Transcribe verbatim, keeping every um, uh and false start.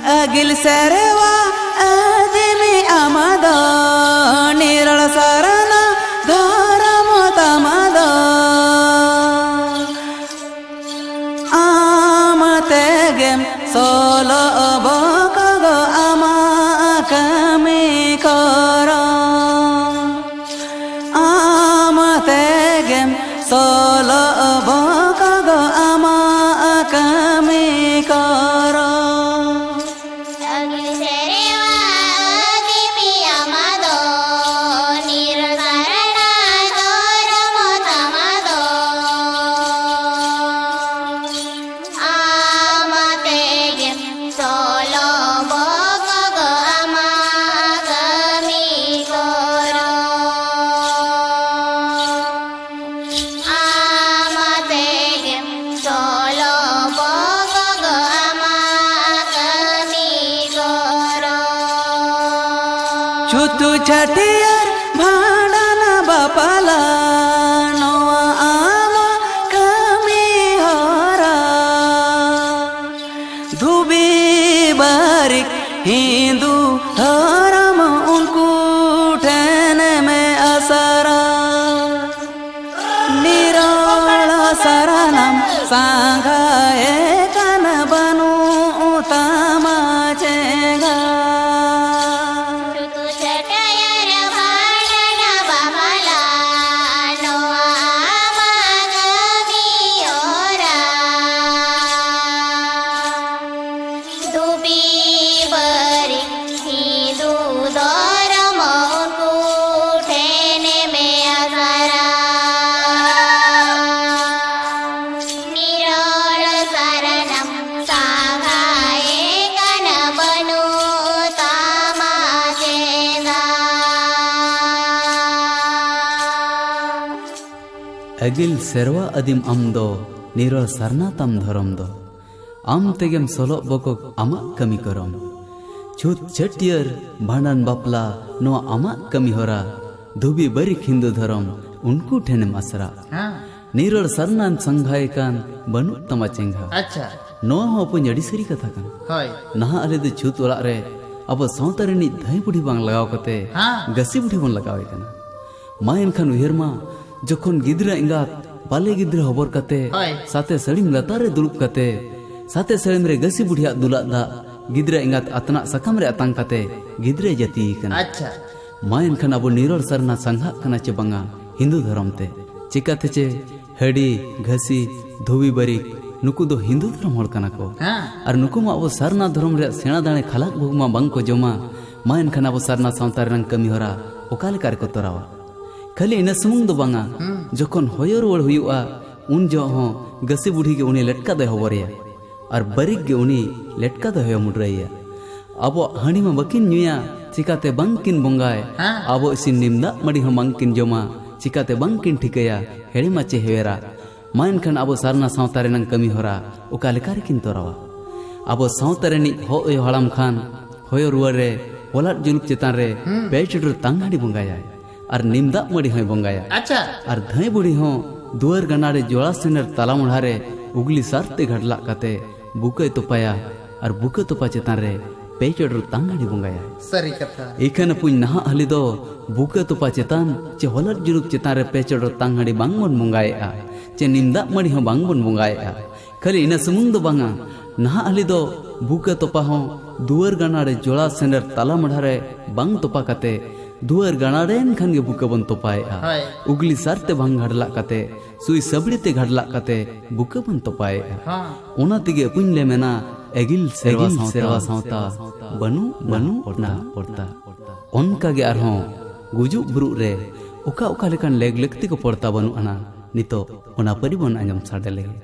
ᱟᱹᱜᱤᱞ ᱥᱮᱨᱣᱟ ᱟᱹᱫᱤᱢᱤ ᱟᱢᱟᱫᱚ, ᱱᱤᱨᱚᱲ ᱥᱟᱨᱱᱟ ᱫᱷᱚᱨᱚᱢ ᱛᱟᱢᱟᱫᱚ᱾ ᱟᱢ ᱛᱮᱜᱮᱢ ᱥᱚᱞᱚ ᱵᱚᱠᱚᱜᱚ ᱟᱢᱟᱜ ᱠᱟᱹᱢᱤ ᱠᱚᱨᱚ᱾ ᱟᱢ ᱛᱮᱜᱮᱢ ᱥᱚᱞᱚ ᱵᱚᱠᱚᱜᱚ ᱟᱢᱟᱜ ᱠᱟᱹᱢᱤ ᱠᱚᱨᱚ᱾ ᱟᱹᱜᱤᱞ ᱥᱮᱨᱣᱟ ᱟᱹᱫᱤᱢᱤ ᱟᱢᱟᱫᱚ, ᱱᱤᱨᱚᱲ ᱥᱟᱨᱱᱟ ᱫᱷᱚᱨᱚᱢ ᱛᱟᱢᱟᱫᱚ᱾ ᱟᱢ ᱛᱮᱜᱮᱢ ᱥᱚᱞᱚ ᱵᱚᱠᱚᱜᱚ ᱟᱢᱟᱜ ᱠᱟᱹᱢᱤ ᱠᱚᱨᱚ᱾ ᱟᱢ ᱛᱮᱜᱮᱢ ᱥᱚᱞᱚ ᱵᱚᱠᱚᱜᱚ ᱟᱢᱟᱜ ᱠᱟᱹᱢᱤ ᱠᱚᱨᱚ᱾ ᱪᱷᱩᱛ ᱪᱷᱟᱹᱴᱭᱟᱹᱨ ᱵᱷᱟᱸᱰᱟᱱ ᱵᱟᱯᱞᱟ, ᱱᱚᱣᱟ ᱟᱢᱟᱜ ᱠᱟᱹᱢᱤ ᱦᱚᱨᱟ᱾ ᱫᱷᱩᱵᱤ ᱵᱟᱨᱤᱠ ᱦᱤᱱᱫᱩ ᱫᱷᱚᱨᱚᱢ ᱩᱱᱠᱩ ᱴᱷᱮᱱ ᱢᱮ ᱟᱥᱨᱟ᱾ ᱱᱤᱨᱚᱲ ᱥᱟᱨᱱᱟᱢ ᱥᱟᱸᱜᱷᱟᱭᱮ ᱠᱟᱱ ᱵᱟᱹᱱᱩᱜ ᱛᱟᱢᱟ ᱪᱮᱸᱜᱷᱟ᱾ ᱪᱷᱩᱛ ᱪᱷᱟᱹᱴᱭᱟᱹᱨ ᱵᱷᱟᱸᱰᱟᱱ ᱵᱟᱯᱞᱟ, ᱱᱚᱣᱟ ᱟᱢᱟᱜ ᱠᱟᱹᱢᱤ ᱦᱚᱨᱟ᱾ ᱫᱷᱩᱵᱤ ᱵᱟᱹᱨᱤ ᱦᱤᱱᱫᱩ ᱫᱷᱚᱨᱚᱢ ᱩᱱᱠᱩ ᱴᱷᱮᱱ ᱢᱮ ᱟᱥᱨᱟ᱾ ᱱᱤᱨᱚᱲ ᱥᱟᱨᱱᱟᱢ ᱥᱟᱸᱜᱷᱟᱭᱮ ᱠᱟᱱ ᱵᱟᱹᱱᱩᱜ ᱛᱟᱢᱟ ᱪᱮᱸᱜᱷᱟ᱾ ᱟᱹᱜᱤᱞ ᱥᱮᱨᱣᱟ ᱟᱹᱫᱤᱢ ᱟᱢ ᱫᱚ, ᱱᱤᱨᱚᱲ ᱥᱟᱨᱱᱟ ᱛᱟᱢ ᱫᱷᱚᱨᱚᱢ ᱫᱚ᱾ ᱟᱢ ᱛᱮᱜᱮᱢ ᱥᱚᱞᱚᱜ ᱵᱚᱠᱚᱜ ᱟᱢᱟᱜ ᱠᱟᱹᱢᱤ ᱠᱚᱨᱚᱢ᱾ ᱪᱷᱩᱛ ᱪᱷᱟᱹᱴᱭᱟᱹᱨ ᱵᱷᱟᱸᱰᱟᱱ ᱵᱟᱯᱞᱟ, ᱱᱚᱣᱟ ᱟᱢᱟᱜ ᱠᱟᱹᱢᱤ ᱦᱚᱨᱟ᱾ ᱫᱷᱩᱵᱤ ᱵᱟᱹᱨᱤᱠ ᱦᱤᱱᱫᱩ ᱫᱷᱚᱨᱚᱢ, ᱩᱱᱠᱩ ᱴᱷᱮᱱᱮᱢ ᱟᱥᱨᱟ᱾ ᱦᱮᱸ᱾ ᱱᱤᱨᱚᱲ ᱥᱟᱨᱱᱟᱢ ᱥᱟᱸᱜᱷᱟᱭᱮ ᱠᱟᱱ, ᱵᱟᱹᱱᱩᱜ ᱛᱟᱢᱟ ᱪᱮᱸᱜᱷᱟ᱾ ᱟᱪᱪᱷᱟ᱾ ᱱᱚᱣᱟ ᱦᱚᱸ ᱟᱵᱚᱧ ᱟᱹᱰᱤ ᱥᱟᱹᱨᱤ ᱠᱟᱛᱷᱟ ᱠᱟᱱᱟ᱾ ᱦᱳᱭ᱾ ᱱᱟᱦᱟᱜ ᱟᱞᱮ ᱫᱚ ᱪᱷᱩᱛ ᱚᱲᱟᱜ ᱨᱮ ᱟᱵᱚ ᱥᱟᱶᱛᱟ ᱨᱤᱱᱤᱡ ᱫᱷᱟᱹᱭ ᱵᱩᱰᱷᱤ ᱵᱟᱝ ᱞᱟᱜᱟᱣ ᱠᱟᱛᱮ ᱦᱮᱸ᱾ ᱜᱟᱹᱥᱤ ᱵᱩᱰᱷᱤ ᱵᱚᱱ ᱞᱟᱜᱟᱣᱮ ᱠᱟᱱᱟ᱾ ᱢᱟ ᱮᱱᱠᱷᱟᱱ ᱩᱭᱦᱟᱹᱨ ᱢᱟ, ᱡᱚᱠᱷᱚᱱ ᱜᱤᱫᱽᱨᱟᱹ ᱮᱸᱜᱟᱛ ᱵᱟᱞᱮ ᱜᱤᱫᱽᱨᱟᱹ ᱦᱚᱵᱚᱨ ᱠᱟᱛᱮ ᱦᱳᱭ᱾ ᱥᱟᱛᱮ ᱥᱟᱹᱲᱤᱢ ᱞᱟᱛᱟᱨ ᱨᱮ ᱫᱩᱲᱩᱵ ᱠᱟᱛᱮ ᱥᱟᱛᱮ ᱥᱟᱹᱲᱤᱢ ᱨᱮ ᱜᱟᱹᱥᱤ ᱵᱩᱰᱷᱤᱭᱟᱜ ᱫᱩᱞᱟᱜ ᱫᱟᱜ ᱜᱤᱫᱽᱨᱟᱹ ᱮᱸᱜᱟᱛ ᱟᱛᱱᱟᱜ ᱥᱟᱠᱟᱢ ᱨᱮ ᱟᱛᱟᱝ ᱠᱟᱛᱮ ᱜᱤᱫᱽᱨᱟᱹᱭ ᱡᱟᱹᱛᱤᱭᱮ ᱠᱟᱱᱟ᱾ ᱟᱪᱪᱷᱟ᱾ ᱢᱟ ᱮᱱᱠᱷᱟᱱ ᱟᱵᱚ ᱱᱤᱨᱚᱲ ᱥᱟᱨᱱᱟ ᱥᱟᱸᱜᱷᱟᱜ ᱠᱟᱱᱟ ᱪᱮ ᱵᱟᱝᱟ ᱦᱤᱱᱫᱩ ᱫᱷᱚᱨᱚᱢ ᱛᱮ? ᱪᱤᱠᱟᱹᱛᱮ ᱪᱮ ᱦᱟᱹᱰᱤ, ᱜᱷᱟᱹᱥᱤ, ᱫᱷᱩᱵᱤ ᱵᱟᱹᱨᱤᱠ ᱱᱩᱠᱩ ᱫᱚ ᱦᱤᱱᱫᱩ ᱫᱷᱚᱨᱚᱢ ᱦᱚᱲ ᱠᱟᱱᱟ ᱠᱚ᱾ ᱦᱮᱸ᱾ ᱟᱨ ᱱᱩᱠᱩ ᱢᱟ ᱟᱵᱚ ᱥᱟᱨᱱᱟ ᱫᱷᱚᱨᱚᱢ ᱨᱮᱭᱟᱜ ᱥᱮᱬᱟ ᱫᱟᱲᱮ ᱠᱷᱟᱞᱟᱜ ᱵᱷᱳᱜᱽ ᱢᱟ ᱵᱟᱝ ᱠᱚ ᱡᱚᱢᱟ᱾ ᱢᱟ ᱮᱱᱠᱷᱟᱱ ᱟᱵᱚ ᱥᱟᱨᱱᱟ ᱥᱟᱶᱛᱟ ᱨᱮᱱᱟᱝ ᱠᱟᱹᱢᱤ ᱦᱚᱨᱟ ᱚᱠᱟ ᱞᱮᱠᱟ ᱨᱮᱠᱚ ᱛᱚᱨᱟᱣᱟ? ᱠᱷᱟᱹᱞᱤ ᱤᱱᱟᱹ ᱥᱩᱢᱩᱝ ᱫᱚ ᱵᱟᱝᱟ, ᱦᱩᱸ᱾ ᱡᱚᱠᱷᱚᱱ ᱦᱚᱭᱚ ᱨᱩᱣᱟᱹᱲ ᱦᱩᱭᱩᱜᱼᱟ, ᱩᱱ ᱡᱚᱦᱚᱜ ᱦᱚᱸ ᱜᱟᱹᱥᱤ ᱵᱩᱰᱷᱤ ᱜᱮ ᱩᱱᱤ ᱞᱮᱴᱠᱟ ᱫᱚᱭ ᱦᱚᱵᱚᱨᱮᱭᱟ ᱟᱨ ᱵᱟᱹᱨᱤᱠ ᱜᱮ ᱩᱱᱤ ᱞᱮᱴᱠᱟ ᱫᱚᱭ ᱦᱚᱭᱚ ᱢᱩᱰᱨᱟᱹᱭᱮᱭᱟ᱾ ᱟᱵᱚᱣᱟᱜ ᱦᱟᱺᱰᱤ ᱢᱟ ᱵᱟᱹᱠᱤᱱ ᱧᱩᱭᱟ, ᱪᱤᱠᱟᱛᱮ ᱵᱟᱝᱠᱤᱱ ᱵᱚᱸᱜᱟᱭ? ᱦᱮᱸ᱾ ᱟᱵᱚ ᱤᱥᱤᱱ ᱱᱤᱢ ᱫᱟᱜ ᱢᱟᱹᱰᱤ ᱦᱚᱸ ᱵᱟᱝᱠᱤᱱ ᱡᱚᱢᱟ, ᱪᱤᱠᱟᱛᱮ ᱵᱟᱝᱠᱤᱱ ᱴᱷᱤᱠᱟᱹᱭᱟ ᱦᱮᱲᱮᱢᱟ ᱪᱮ ᱦᱮᱣᱮᱨᱟ? ᱢᱟ ᱮᱱᱠᱷᱟᱱ ᱟᱵᱚ ᱥᱟᱨᱱᱟ ᱥᱟᱶᱛᱟ ᱨᱮᱱᱟᱝ ᱠᱟᱹᱢᱤ ᱦᱚᱨᱟ ᱚᱠᱟ ᱞᱮᱠᱟ ᱨᱮᱠᱤᱱ ᱛᱚᱨᱟᱣᱟ? ᱟᱵᱚ ᱥᱟᱶᱛᱟ ᱨᱤᱱᱤᱡ ᱦᱚᱜ ᱟᱭᱳ ᱦᱟᱲᱟᱢ ᱠᱷᱟᱱ ᱦᱚᱭᱚ ᱨᱩᱣᱟᱹᱲ ᱨᱮ ᱦᱚᱞᱟᱫ ᱡᱩᱞᱩᱯ ᱪᱮᱛᱟᱱ ᱨᱮ ᱦᱩᱸ᱾ ᱯᱮ ᱪᱚᱰᱚᱨ ᱛᱟᱝ ᱦᱟᱺᱰᱤ ᱵᱚᱸᱜᱟᱭᱟᱭ ᱟᱨ ᱱᱤᱢ ᱫᱟᱜ ᱢᱟᱹᱰᱤ ᱦᱚᱸᱭ ᱵᱚᱸᱜᱟᱭᱟ᱾ ᱟᱪᱪᱷᱟ᱾ ᱟᱨ ᱫᱷᱟᱹᱭ ᱵᱩᱲᱦᱤ ᱦᱚᱸ ᱫᱩᱣᱟᱹᱨ ᱜᱟᱱᱟᱲᱮ ᱡᱚᱲᱟ ᱥᱮᱱᱮᱨ ᱛᱟᱞᱟ ᱢᱚᱲᱦᱟ ᱨᱮ ᱩᱜᱽᱞᱤ ᱥᱟᱨ ᱛᱮ ᱜᱷᱟᱰᱞᱟᱜ ᱠᱟᱛᱮ ᱵᱩᱠᱟᱹᱭ ᱛᱚᱯᱟᱭᱟ ᱟᱨ ᱵᱩᱠᱟᱹ ᱛᱚᱯᱟ ᱪᱮᱛᱟᱱ ᱨᱮ ᱯᱮ ᱪᱚᱰᱚᱨ ᱛᱟᱝ ᱦᱟᱺᱰᱤ ᱵᱚᱸᱜᱟᱭᱟ᱾ ᱥᱟᱹᱨᱤ ᱠᱟᱛᱷᱟ᱾ ᱤᱠᱷᱟᱹᱱ ᱟᱹᱯᱩᱧ ᱱᱟᱦᱟᱜ ᱦᱟᱹᱞᱤ ᱫᱚ ᱵᱩᱠᱟᱹ ᱛᱚᱯᱟ ᱪᱮᱛᱟᱱ ᱪᱮ ᱦᱚᱞᱟᱫ ᱡᱩᱞᱩᱯ ᱪᱮᱛᱟᱱ ᱨᱮ ᱯᱮ ᱪᱚᱰᱚᱨ ᱛᱟᱝ ᱦᱟᱺᱰᱤ ᱵᱟᱝ ᱵᱚᱱ ᱵᱚᱸᱜᱟᱭᱮᱜᱼᱟ, ᱪᱮ ᱱᱤᱢ ᱫᱟᱜ ᱢᱟᱹᱰᱤ ᱦᱚᱸ ᱵᱟᱝ ᱵᱚᱱ ᱵᱚᱸᱜᱟᱭᱮᱜᱼᱟ᱾ ᱠᱷᱟᱹᱞᱤ ᱤᱱᱟᱹ ᱥᱩᱢᱩᱝ ᱫᱚ ᱵᱟᱝᱟ, ᱱᱟᱦᱟᱜ ᱦᱟᱹᱞᱤ ᱫᱚ ᱵᱩᱠᱟᱹ ᱛᱚᱯᱟ ᱦᱚᱸ ᱫᱩᱣᱟᱹᱨ ᱜᱟᱱᱟᱲᱮ ᱡᱚᱲᱟ ᱥᱮᱱᱮᱨ ᱛᱟᱞᱟ ᱢᱟᱰᱷᱟ ᱨᱮ ᱵᱟᱝ ᱛᱚᱯᱟ ᱠᱟᱛᱮ ᱫᱩᱣᱟᱹᱨ ᱜᱟᱱᱟᱲᱮᱱ ᱠᱷᱟᱱ ᱜᱮ ᱵᱩᱠᱟᱹ ᱵᱚᱱ ᱛᱚᱯᱟᱭᱮᱜᱼᱟ᱾ ᱦᱳᱭ᱾ ᱩᱜᱽᱞᱤ ᱥᱟᱨ ᱛᱮ ᱵᱟᱝ ᱜᱷᱟᱰᱞᱟᱜ ᱠᱟᱛᱮ ᱥᱩᱭ ᱥᱟᱵᱲᱤ ᱛᱮ ᱜᱷᱟᱰᱞᱟᱜ ᱠᱟᱛᱮ ᱵᱩᱠᱟᱹ ᱵᱚᱱ ᱛᱚᱯᱟᱭᱮᱜᱼᱟ᱾ ᱦᱚᱸ᱾ ᱚᱱᱟ ᱛᱮᱜᱮ ᱟᱹᱯᱩᱧ ᱞᱮ ᱢᱮᱱᱟ, ᱮᱜᱤᱞ ᱥᱮᱨᱣᱟ ᱥᱟᱶᱛᱟ ᱵᱟᱹᱱᱩᱜ ᱵᱟᱹᱱᱩᱜ ᱯᱚᱨᱛᱟ ᱯᱚᱨᱛᱟ᱾ ᱚᱱᱠᱟ ᱜᱮ ᱟᱨᱦᱚᱸ ᱜᱩᱡᱩᱜ ᱵᱩᱨᱩᱜ ᱨᱮ ᱚᱠᱟ ᱚᱠᱟ ᱞᱮᱠᱟᱱ ᱞᱮᱜᱽ ᱞᱟᱹᱠᱛᱤ ᱠᱚ ᱯᱚᱨᱛᱟ ᱵᱟᱹᱱᱩᱜ ᱟᱱᱟ, ᱱᱤᱛᱚᱜ ᱚᱱᱟ ᱯᱟᱹᱨᱤ ᱵᱚᱱ ᱟᱸᱡᱚᱢ ᱥᱟᱰᱮ ᱞᱮᱜᱮ᱾